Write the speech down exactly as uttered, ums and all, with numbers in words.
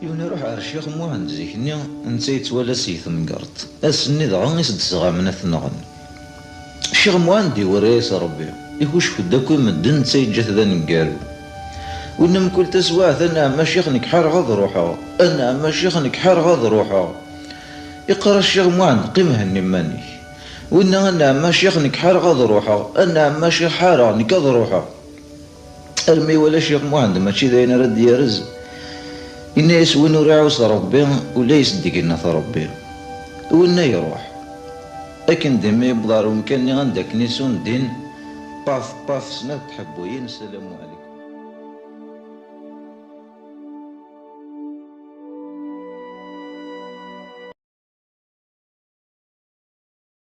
Yiwen iruḥ ɣer Ccix Muḥend zik-nni, netta yettwala seg temgerḍt. Ass-nni dɣa i s-d-sɣamen ad t-nɣen. Ccix Muḥend iwera-yas Ṛebbi, ikucef-d akk i medden, netta yeǧǧa-t d aneggaru. Winna mkul taswiɛt: "Anɛam a Ccix, nekk ḥareɣ ad ruḥeɣ. Anɛam a Ccix, nekk ḥareɣ ad ruḥeɣ." Iqqar-as Ccix Muḥend: "Qqim henni iman-ik." Winna: "Anɛam a Ccix, nekk ḥareɣ ad ruḥeɣ. Anɛam a Ccix, ḥareɣ, nekk ad ruḥeɣ." Armi iwala Ccix Muḥend mačči d ayen ara d-yerrez, yenna-yas: "Win ur iɛus Ṛebbi, ula yes-s d-igennet Ṛebbi." Winna iruḥ. Akken d imi yewweḍ ɣer umkan-nni anda akken i s-undin, paf, paf, snat tḥebbuyin: "Ssalamu ɛlikum."